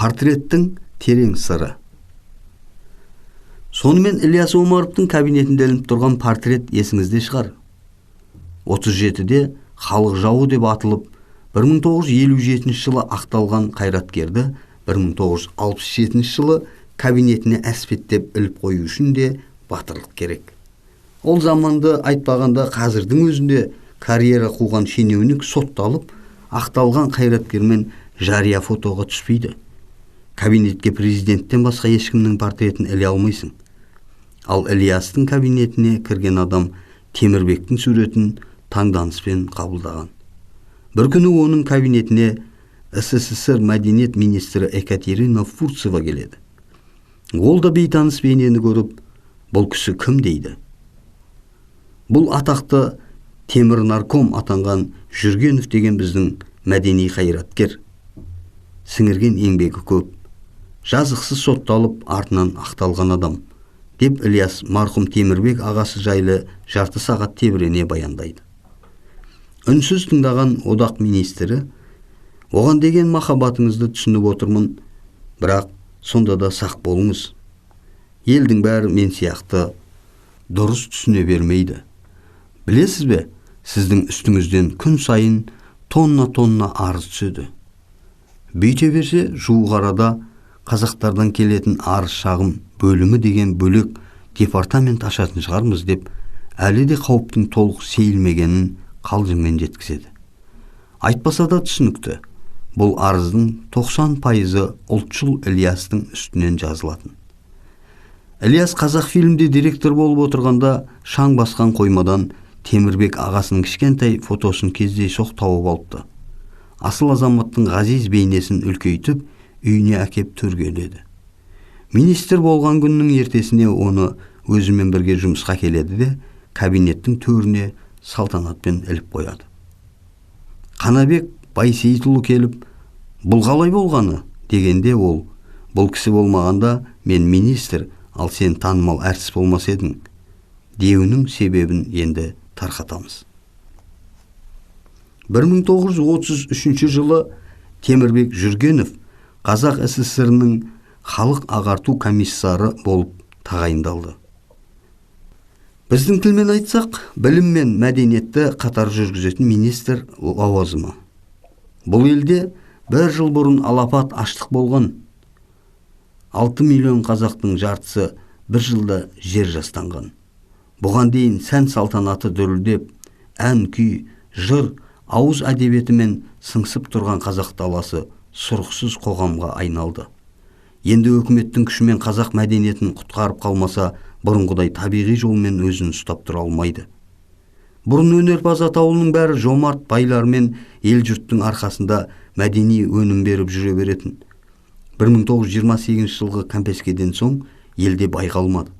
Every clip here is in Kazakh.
Портреттің терең сыры. Сонымен Ілияс Омаровтың кабинетінде ілініп тұрған портрет есіңізде шығар. 37-де халық жауы деп атылып, 1957 жылы ақталған қайраткерді 1967 жылы кабинетіне әспеттеп іліп қою үшін де батырлық керек. Ол заманды айтпағанда қазірдің өзінде карьера қуған шенеунік сотталып, ақталған қайраткермен жария фотоға түспейді. Кабинетке президенттен басқа ешкімнің портретін іле алмайсың. Ал Ілиястың кабинетіне кірген адам Темірбектің суретін таңданыспен қабылдаған. Бір күні оның кабинетіне СССР мәдениет министрі Екатерина Фурцева келеді. Ол да бейтаныс бейнені көріп, бұл кісі кім дейді. Бұл атақты Темір нарком атанған Жүргенов деген біздің мәдени қайраткер. Сіңірген еңбегі көп. Жазықсыз сотталып, артынан ақталған адам, деп Ілияс марқұм Темірбек ағасы жайлы жарты сағат тебірене баяндайды. Үнсіз тыңдаған одақ министрі, оған деген махаббатыңызды түсініп отырмын, бірақ сонда да сақ болыңыз. Елдің бәрі мен сияқты дұрыс түсіне бермейді. Білесіз бе, сіздің үстіңізден күн сайын тонна-тонна арыз түседі. Бүйте берсе, жуық арада қазақтардан келетін арыз шағым бөлімі деген бөлек департамент ашатын шығармыз деп, әлі де қауіптің толық сейілмегенін қалжыңмен жеткізеді. Айтпаса да түсінікті, бұл арыздың 90% ұлтшыл Ілиястың үстінен жазылатын. Ілияс Қазақфильмде директор болып отырғанда шаң басқан қоймадан Темірбек ағасының кішкентай фотосын кездейсоқ тауып алыпты. Асыл азаматтың ғазиз бейнесін үлкейтіп, үйіне әкеп төрге іледі. Министр болған күннің ертесіне оны өзімен бірге жұмысқа келеді де, кабинеттің төріне салтанатпен іліп қояды. Қанабек Байсейітұлы келіп, бұл қалай болғаны дегенде ол, бұл кісі болмағанда мен министр, ал сен танымал әртіс болмас едің деуінің себебін енді тарқатамыз. 1933 жылы Темірбек Жүргенов Қазақ СССР-інің халық ағарту комиссары болып тағайындалды. Біздің тілмен айтсақ, білім мен мәдениетті қатар жүргізетін министр лауазымы. Бұл елде бір жыл бұрын алапат аштық болған. 6 миллион қазақтың жартысы бір жылда жер жастанған. Бұған дейін сән салтанаты дүрілдеп, ән, күй, жыр, ауыз әдебиетімен сыңсып тұрған қазақ даласы сұрықсыз қоғамға айналды. Енді өкіметтің күшімен қазақ мәдениетін құтқарып қалмаса, бұрынғыдай табиғи жолмен өзін ұстап тұра алмайды. Бұрын өнерпаз атаулының бәрі жомарт байлар мен ел жұрттың арқасында мәдени өнім беріп жүре беретін. 1928 жылғы кәмпескеден соң елде бай қалмады.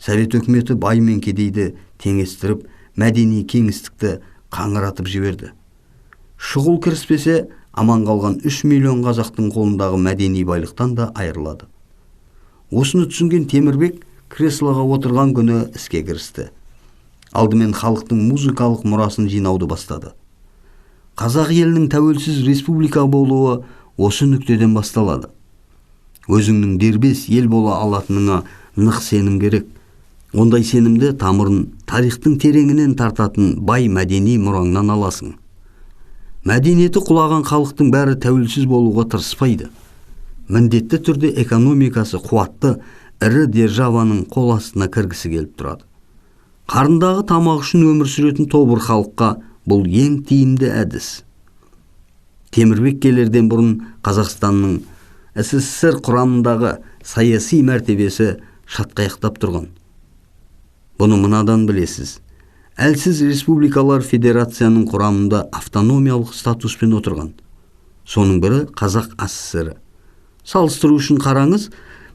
Совет өкіметі бай мен кедейді теңестіріп, мәдени кеңістікті қаңыратып жіберді. Шұғыл кіріспесе, аман қалған 3 миллион қазақтың қолындағы мәдени байлықтан да айырылады. Осыны түсінген Темірбек креслоға отырған күні іске кірісті. Алдымен халықтың музыкалық мұрасын жинауды бастады. Қазақ елінің тәуелсіз республика болуы осы нүктеден басталады. Өзіңнің дербес ел бола алатыныңа нық сенім керек. Ондай сенімді тамырын тарихтың тереңінен тартатын бай мәдени мұраңнан аласың. Мәдениеті құлаған халықтың бәрі тәуелсіз болуға тырыспайды. Міндетті түрде экономикасы қуатты ірі державаның қол астына кіргісі келіп тұрады. Қарындағы тамақ үшін өмір сүретін тобыр халыққа бұл ең тиімді әдіс. Темірбек келерден бұрын Қазақстанның СССР құрамындағы саяси мәртебесі шатқаяқтап тұрған. Бұны мынадан білесіз. Әлсіз республикалар федерацияның құрамында автономиялық статуспен отырған. Соның бірі Қазақ АССР. Салыстыру үшін қараңыз,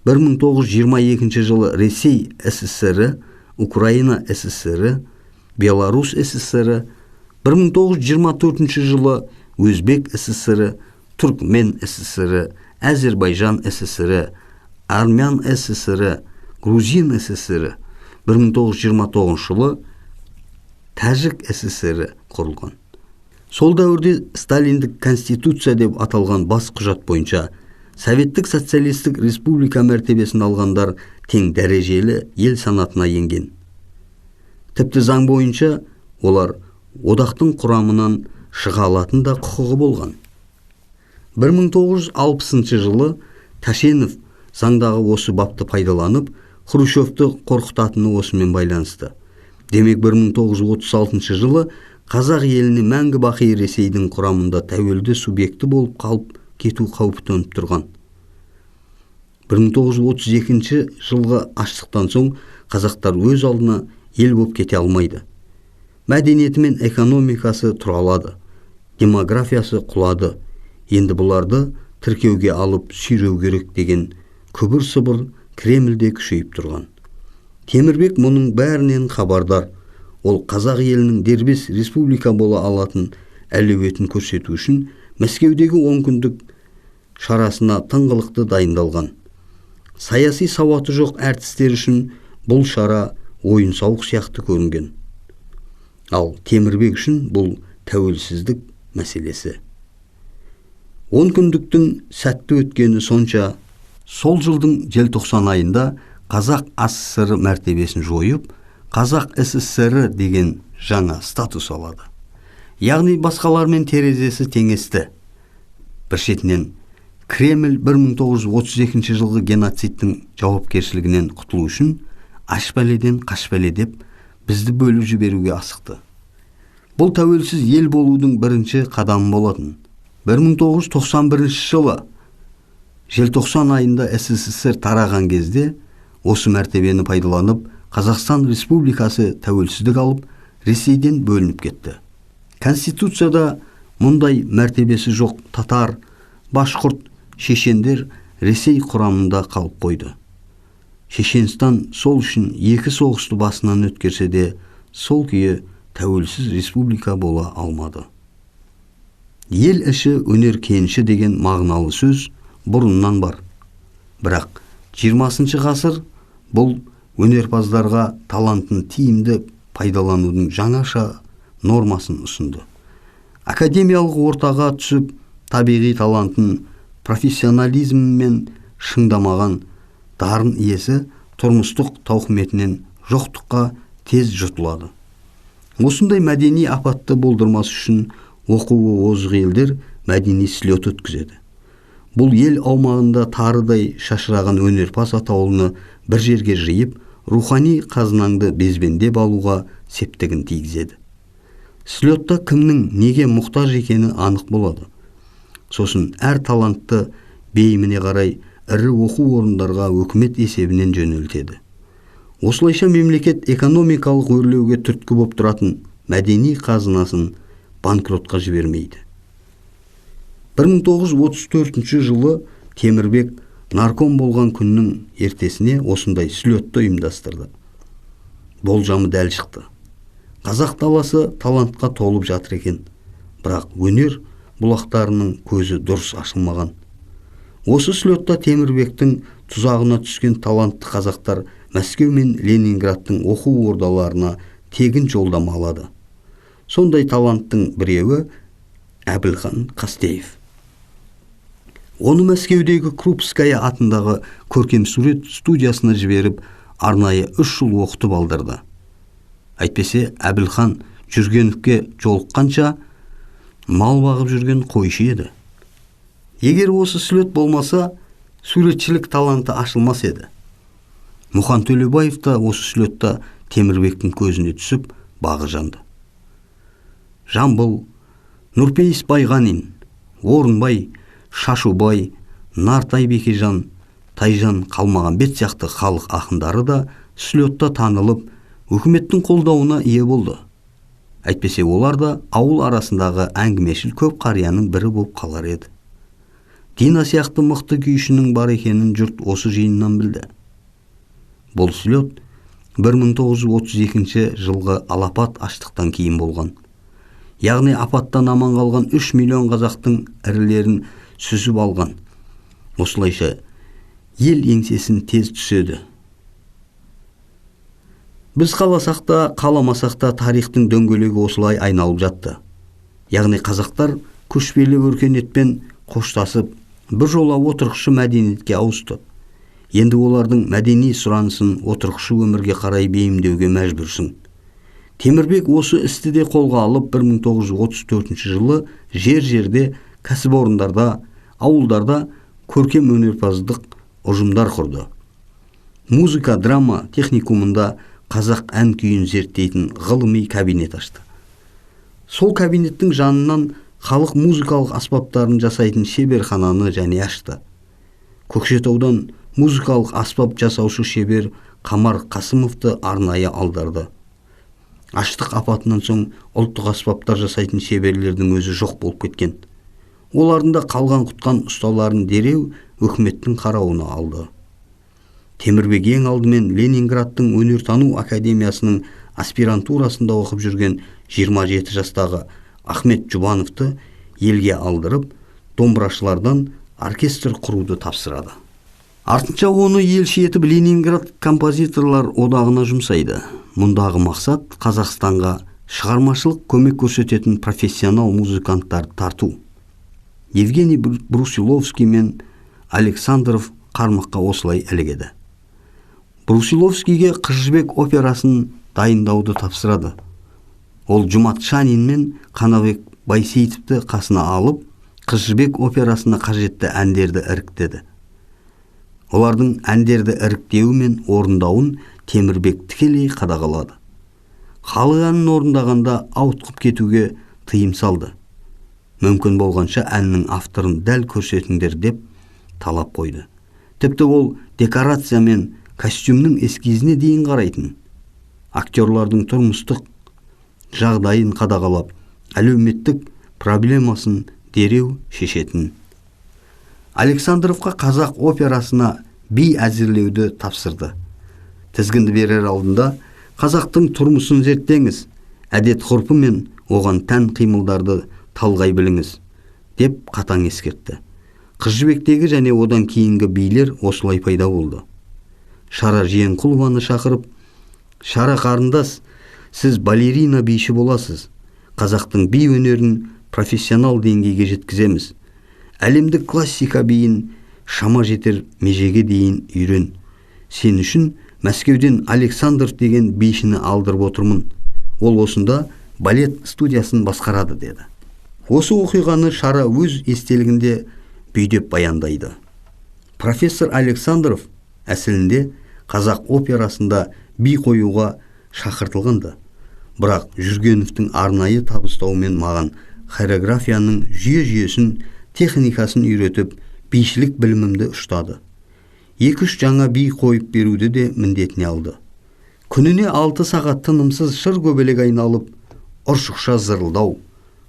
1922 жылы Ресей СССР, Украина СССР, Беларусь СССР, 1924 жылы Өзбек СССР, Түркмен СССР, Әзербайжан СССР, Армян СССР, Грузин СССР, 1929 жылы Тәжік СССР құрылған. Сол дәуірде Сталиндік конституция деп аталған бас құжат бойынша Советтік социалистік республика мәртебесін алғандар тең дәрежелі ел санатына енген. Тіпті заң бойынша олар одақтың құрамынан шыға алатын да құқығы болған. 1960 жылы Тәшенов заңдағы осы бапты пайдаланып, Хрущевті қорқытатыны осымен байланысты. Демек, 1936 жылы қазақ еліне мәңгі бақи Ресейдің құрамында тәуелді субъекті болып қалып кету қаупі төніп тұрған. 1932 жылғы аштықтан соң қазақтар өз алдына ел болып кете алмайды. Мәдениеті мен экономикасы тұралады, демографиясы құлады. Енді бұларды тіркеуге алып сүйреу керек деген күбір-сыбыр Кремльде күшейіп тұрған. Темірбек мұның бәрінен хабардар. Ол қазақ елінің дербес республика бола алатын әлеуетін көрсету үшін Мәскеудегі 10 күндік шарасына тыңғылықты дайындалған. Саяси сауаты жоқ әртістер үшін бұл шара ойын-сауық сияқты көрінген. Ал Темірбек үшін бұл тәуелсіздік мәселесі. 10 күндіктің сәтті өткені сонша, сол жылдың желтоқсан айында Қазақ АССР мәртебесін жойып, Қазақ СССР деген жаңа статус алады. Яғни басқалармен терезесі теңесті. Бір шетінен Кремль 1932 жылғы геноцидтің жауапкершілігінен құтылу үшін аш бәледен қаш бәле деп бізді бөліп жіберуге асықты. Бұл тәуелсіз ел болудың бірінші қадамы болатын. 1991 жылы желтоқсан айында СССР тараған кезде осы мәртебені пайдаланып, Қазақстан Республикасы тәуелсіздік алып, Ресейден бөлініп кетті. Конституцияда мұндай мәртебесі жоқ татар, башқұрт, шешендер Ресей құрамында қалып қойды. Шешенстан сол үшін екі соғысты басынан өткерсе де, сол күйі тәуелсіз республика бола алмады. Ел іші өнер кенші деген мағыналы сөз бұрыннан бар. Бірақ 20 ғасыр бұл өнерпаздарға талантын тиімді пайдаланудың жаңаша нормасын ұсынды. Академиялық ортаға түсіп, табиғи талантын профессионализммен шыңдамаған дарын иесі тұрмыстық тауқыметінен жоқтыққа тез жұтылады. Осындай мәдени апатты болдырмас үшін оқуы озық елдер мәдени слет өткізеді. Бұл ел аумағында тарыдай шашыраған өнерпаз атаулыны бір жерге жиып, рухани қазынаңды безбендеп алуға септігін тигізеді. Слетта кімнің неге мұқтаж екені анық болады. Сосын әр талантты бейіміне қарай ірі оқу орындарға өкімет есебінен жөнелтеді. Осылайша мемлекет экономикалық өрлеуге түрткі боп тұратын мәдени қазынасын банкротқа жібермейді. 1934 жылы Темірбек нарком болған күннің ертесіне осындай слетті ұйымдастырды. Болжамы дәл шықты. Қазақ даласы талантқа толып жатыр екен, бірақ өнер бұлақтарының көзі дұрыс ашылмаған. Осы слетта Темірбектің тұзағына түскен талантты қазақтар Мәскеу мен Ленинградтың оқу ордаларына тегін жолдама алады. Сондай таланттың біреуі Әбілхан Қастеев. Оны Мәскеудегі Крупская атындағы көркем сурет студиясына жіберіп, арнайы 3 жыл оқытып алдырды. Әйтпесе Әбілхан Жүргеновке жолыққанша мал бағып жүрген қойшы еді. Егер осы слет болмаса, суретшілік таланты ашылмас еді. Мұхан Төлебаев та осы слетта Темірбектің көзіне түсіп, бағы жанды. Жамбыл, Нұрпейіс Байғанин, Орынбай, Шашубай, Нартай Бекежан, Тайжан Қалмағанбет сияқты халық ақындары да слетта танылып, өкіметтің қолдауына ие болды. Әйтпесе олар да ауыл арасындағы әңгімешіл көп қарияның бірі болып қалар еді. Дина сияқты мықты күйшінің бар екенін жұрт осы жиыннан білді. Бұл слет 1932 жылғы алапат аштықтан кейін болған. Яғни апаттан аман қалған 3 миллион қазақтың ірілерін сүзіп алған. Осылайша ел еңсесін тез түседі. Біз қаласақ та, қаламасақ та тарихтың дөңгелегі осылай айналып жатты. Яғни қазақтар көшпелі өркениетпен қоштасып, Бір жола отырықшы мәдениетке ауысты. Енді олардың мәдени сұранысын отырықшы өмірге қарай бейімдеуге мәжбүрсің. Темірбек осы істі де қолға алып, 1934 жылы жер-жерде, кәсіпорындарда, ауылдарда көркем өнерпаздық ұжымдар құрды. Музыка драма техникумында қазақ ән күйін зерттейтін ғылыми кабинет ашты. Сол кабинеттің жанынан халық музыкалық аспаптарын жасайтын шеберхананы және ашты. Көкшетаудан музыкалық аспап жасаушы шебер Қамар Қасымовты арнайы алдырды. Аштық апатынан соң ұлттық аспаптар жасайтын шеберлердің өзі жоқ болып кеткен. Олардың да қалған құтқан ұсталарын дереу өкіметтің қарауына алды. Темірбек ең алдымен Ленинградтың өнертану академиясының аспирантурасында оқып жүрген 27 жастағы Ахмет Жұбановты елге алдырып, домбырашылардан оркестр құруды тапсырады. Артынша оны елші етіп Ленинград композиторлар одағына жұмсайды. Мұндағы мақсат — Қазақстанға шығармашылық көмек көрсететін профессионал музыканттарды тарту. Евгений Брусиловский мен Александров қармаққа осылай ілігеді. Брусиловскийге «Қыз Жібек» операсын дайындауды тапсырады. Ол Жұмат Шанин мен Қанабек Байсейітовті қасына алып, «Қыз Жібек» операсына қажетті әндерді іріктеді. Олардың әндерді іріктеуі мен орындауын Темірбек тікелей қадағалады. Халық әнін орындағанда ауытқып кетуге тыйым салды. Мүмкін болғанша әннің авторын дәл көрсетіңдер деп талап қойды. Тіпті ол декорация мен костюмнің эскизіне дейін қарайтын. Актерлардың тұрмыстық жағдайын қадағалап, әлеуметтік проблемасын дереу шешетін. Александровқа қазақ операсына би әзірлеуді тапсырды. Тізгінді берер алдында: «Қазақтың тұрмысын зерттеңіз, әдет ғұрпы мен оған тән қимылдарды талғай біліңіз», — деп қатаң ескертті. «Қыз Жібектегі» және одан кейінгі билер осылай пайда болды. Шара Жиенқұлованы шақырып: «Шара қарындас, сіз балерина биші боласыз. Қазақтың би өнерін профессионал деңгейге жеткіземіз. Әлемдік классика биін шама жетер межеге дейін үйрен. Сен үшін Мәскеуден Александров деген бишіні алдырып отырмын. Ол осында балет студиясын басқарады», — деді. Осы оқиғаны Шара өз естелігінде бүйдеп баяндайды: «Профессор Александров әсілінде қазақ операсында би қоюға шақыртылған-ды. Бірақ Жүргеновтің арнайы табыстауымен маған хореографияның жүйе-жүйесін, техникасын үйретіп, бишілік білімімді ұштады. Екі-үш жаңа би қойып беруді де міндетіне алды. Күніне 6 сағат тынымсыз шыр көбелек айналып, ұршықша зырылдау,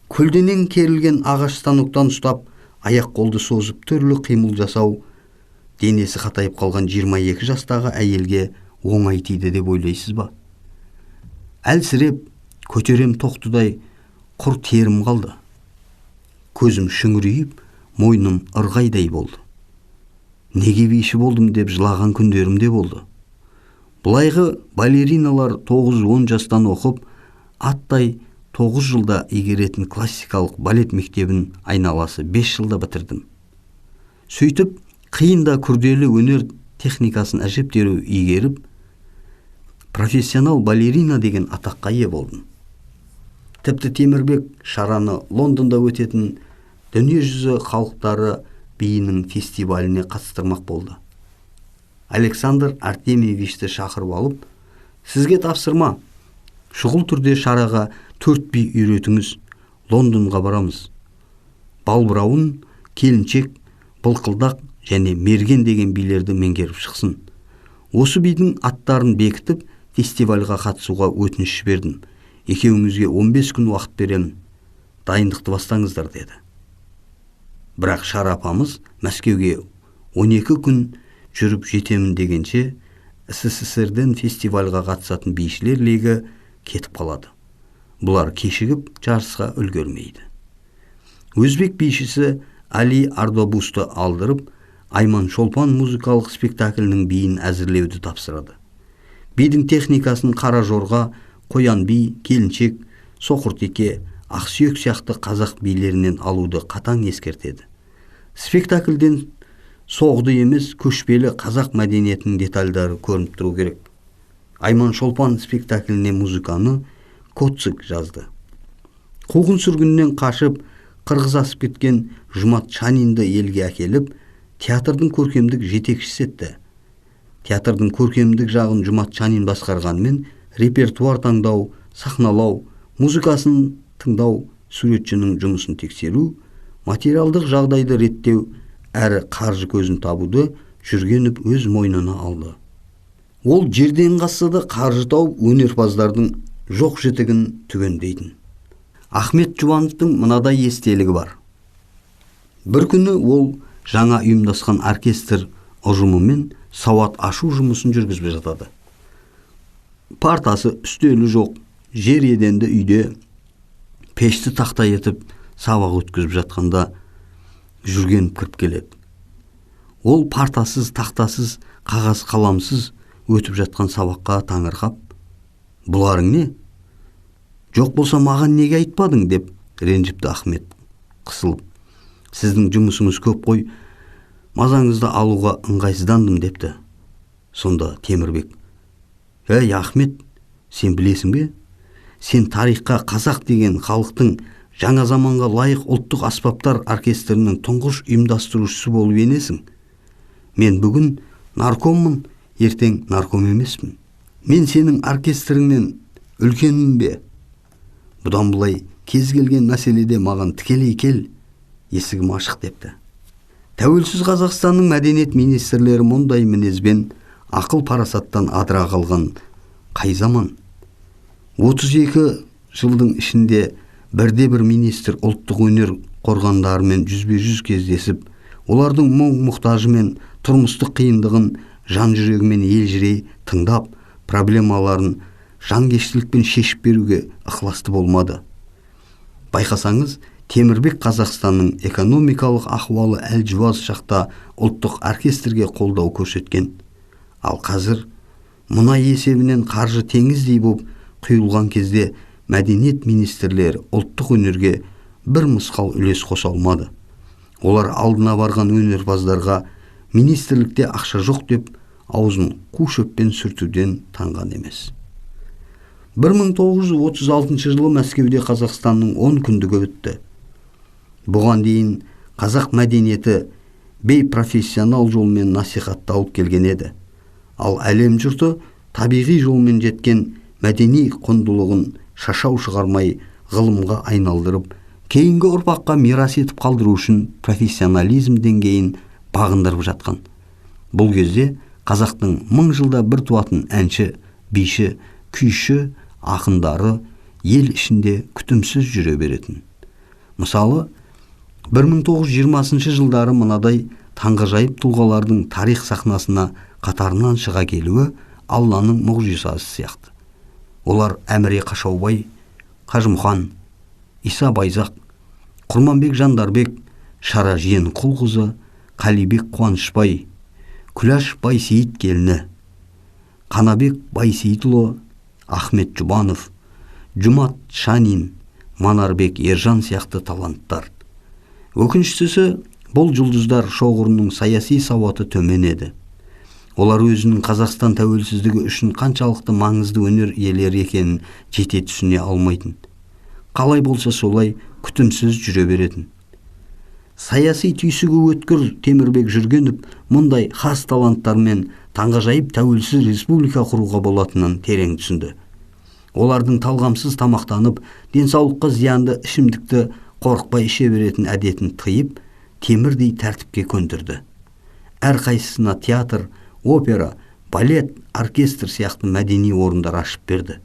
көлденең керілген ағаш станоктан ұстап, аяқ қолды созып түрлі қимыл жасау денесі қатайып қалған 22 жастағы әйелге оңай тиді деп ойлайсыз ба? Әлсіреп, көтерем тоқтыдай құр терім қалды. Көзім шүңірейіп, мойным ырғайдай болды. Неге биші болдым деп жылаған күндерім де болды. Былайғы балериналар 9-10 жастан оқып, аттай 9 жылда игеретін классикалық балет мектебін айналасы 5 жылда бітірдім. Сөйтіп, қиын да күрделі өнер техникасын әжептәуір игеріп, профессионал балерина деген атаққа ие болдым». Тіпті Темірбек Шараны Лондонда өтетін дүниежүзі халықтары биінің фестиваліне қатыстырмақ болды. Александр Артемьевичті шақырып алып: «Сізге тапсырма: шұғыл түрде Шараға төрт би үйретіңіз, Лондонға барамыз. Балбырауын, Келіншек, Былқылдақ және Мерген деген билерді меңгеріп шықсын. Осы бидің аттарын бекітіп, фестивальға қатысуға өтініш жібердім. Екеуіңізге 15 күн уақыт беремін, дайындықты бастаңыздар», — деді. Бірақ Шара апамыз Мәскеуге 12 күн жүріп жетемін дегенше, СССРден фестивальға қатысатын бишілер легі кетіп қалады. Бұлар кешігіп, жарысқа үлгермейді. Өзбек бишісі Али Ардобусты алдырып, «Айман Шолпан» музыкалық спектаклінің биін әзірлеуді тапсырады. Бидің техникасын Қара жорға, Қоян би, Келіншек, Соқыртеке, Ақсүйек сияқты қазақ билерінен алуды қатаң ескертеді. Спектакльден соғды емес, көшпелі қазақ мәдениетінің детальдары көрініп тұру керек. Айман Шолпан спектакліне музыканы Коцик жазды. Қуғын-сүргіннен қашып, қырғыз асып кеткен Жұмат Шанинді елге әкеліп, театрдың көркемдік жетекшісі етті. Театрдың көркемдік жағын Жұмат Шанин басқарғанымен, репертуар таңдау, сахналау, музыкасын тыңдау, суретшінің жұмысын тексеру, материалдық жағдайды реттеу, әрі қаржы көзін табуды Жүргенов өз мойнына алды. Ол жерден қазса да қаржы тауып, өнерпаздардың жоқ жітігін түгендейтін. Ахмет Жұбановтың мынадай естелігі бар. Бір күні ол жаңа ұйымдасқан оркестр ұжымымен сауат ашу жұмысын жүргізіп жатады. Партасы, үстелі жоқ, жер еденді үйде пешті тақта етіп сабақ өткізіп жатқанда Жүргенов кіріп келеді. Ол партасыз, тақтасыз, қағаз қаламсыз өтіп жатқан сабаққа таңырқап, «Бұларың не? Жоқ болса маған неге айтпадың?» деп ренжіпті Ахмет қысылып. «Сіздің жұмысыңыз көп қой, мазаңызды алуға ыңғайсыздандым» депті. Сонда Темірбек: «Әй, Ахмет, сен білесің бе? Сен тарихқа қазақ деген халықтың жаңа заманға лайық ұлттық аспаптар оркестрінің тұңғыш ұйымдастырушысы болып енесің. Мен бүгін наркоммын, ертең нарком емеспін. Мен сенің оркестріңнен үлкенмін бе? Бұдан былай кез келген мәселеде маған тікелей кел, есігім ашық» депті. Тәуелсіз Қазақстанның мәдениет министрлері мұндай мінезбен ақыл парасаттан адыра қалған қай заман? 32 жылдың ішінде бірде-бір министр ұлттық өнер қорғандарымен жүзбе-жүз кездесіп, олардың мұң-мұқтажы мен тұрмыстық қиындығын жан жүрегімен елжірей тыңдап, проблемаларын жанкештілікпен шешіп беруге ықыласты болмады. Байқасаңыз, Темірбек Қазақстанның экономикалық ахуалы әлжуаз шақта ұлттық оркестрге қолдау көрсеткен. Ал қазір мұнай есебінен қаржы теңіздей боп құйылған кезде мәдениет министрлері ұлттық өнерге бір мысқал үлес қоса алмады. Олар алдына барған өнерпаздарға министрлікте ақша жоқ деп аузын қу шөппен сүртуден танған емес. 1936 жылы Мәскеуде Қазақстанның 10 күндігі өтті. Бұған дейін қазақ мәдениеті бейпрофессионал жолмен насихатталып келген еді. Ал әлем жұрты табиғи жолмен жеткен мәдени құндылығын шашау шығармай ғылымға айналдырып, кейінгі ұрпаққа мирас етіп қалдыру үшін профессионализм деңгейін бағындырып жатқан. Бұл кезде қазақтың мың жылда бір туатын әнші, биші, күйші, ақындары ел ішінде күтімсіз жүре беретін. Мысалы, 1920 жылдары мынадай таңғажайып тұлғалардың тарих сахнасына қатарынан шыға келуі Алланың мұғжизасы сияқты. Олар Әміре Қашаубай, Қажымұқан, Иса Байзақ, Құрманбек Жандарбек, Шара Жиенқұлқызы, Қалибек Қуанышбай, Күләш Байсейіт келіні, Қанабек Байсейітұлы, Ахмет Жұбанов, Жұмат Шанин, Манарбек Ержан сияқты таланттар. Өкініштісі, бұл жұлдыздар шоғырының саяси сауаты төмен еді. Олар өзінің Қазақстан тәуелсіздігі үшін қаншалықты маңызды өнер иелері екенін жете түсіне алмайтын. Қалай болса солай күтімсіз жүре беретін. Саяси түйсігі өткір Темірбек Жүргенов мұндай хас таланттармен таңғажайып тәуелсіз республика құруға болатынын терең түсінді. Олардың талғамсыз тамақтанып, денсаулыққа зиянды ішімдікті қорықпай іше беретін әдетін тыйып, темірдей тәртіпке көндірді. Әрқайсысына театр, опера, балет, оркестр сияқты мәдени орындар ашып берді.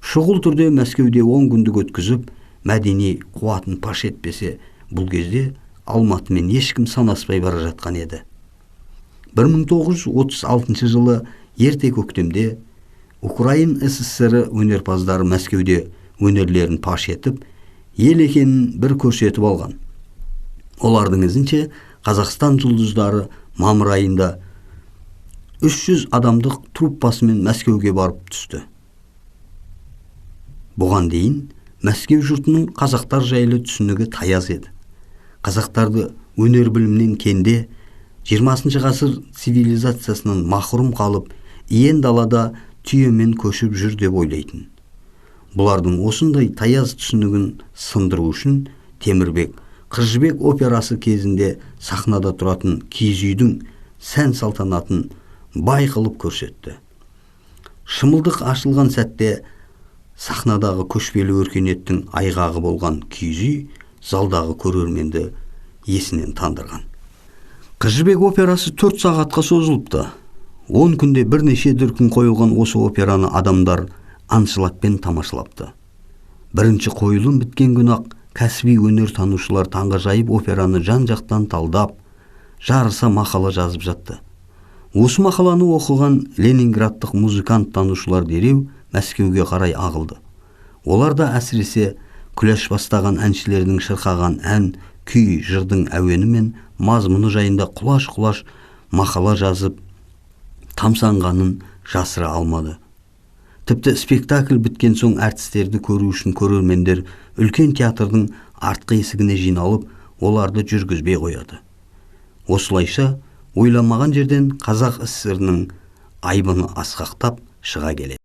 Шұғыл түрде Мәскеуде 10 күндік өткізіп, мәдени қуатын паш етпесе, бұл кезде Алматымен ешкім санаспай бара жатқан еді. 1936 жылы ерте көктемде Украин СССР өнерпаздары Мәскеуде өнерлерін паш етіп, ел екенін бір көрсетіп алған. Олардың ізінше Қазақстан жұлдыздары мамыр айында 300 адамдық труппасымен Мәскеуге барып түсті. Бұған дейін Мәскеу жұртының қазақтар жайлы түсінігі таяз еді. Қазақтарды Өнер білімнен кенде, 20 ғасыр цивилизациясынан махрұм қалып, иен далада түйемен көшіп жүр деп ойлайтын. Бұлардың осындай таяз түсінігін сындыру үшін Темірбек Қыз Жібек операсы кезінде сахнада тұратын киіз үйдің сән салтанатын бай қылып көрсетті. Шымылдық ашылған сәтте сахнадағы көшпелі өркениеттің айғағы болған киіз үй залдағы көрерменді есінен тандырған. Қыз Жібек операсы 4 сағатқа созылыпты. 10 күнде бірнеше дүркін қойылған осы операны адамдар аншлагпен тамашалапты. Бірінші қойылым біткен күні-ақ кәсіби өнер танушылар таңғажайып операны жан-жақтан талдап, жарыса мақала жазып жатты. Осы мақаланы оқыған ленинградтық музыкант танушылар дереу Мәскеуге қарай ағылды. Олар да әсіресе Күләш бастаған әншілердің шырқаған ән, күй, жырдың әуені мен мазмұны жайында құлаш-құлаш мақала жазып, тамсанғанын жасыра алмады. Тіпті спектакль біткен соң әртістерді көру үшін көрермендер үлкен театрдың артқы есігіне жиналып, оларды жүргізбей қояды. Осылайша ойламаған жерден Қазақ СССР-інің айбыны асқақтап шыға келеді.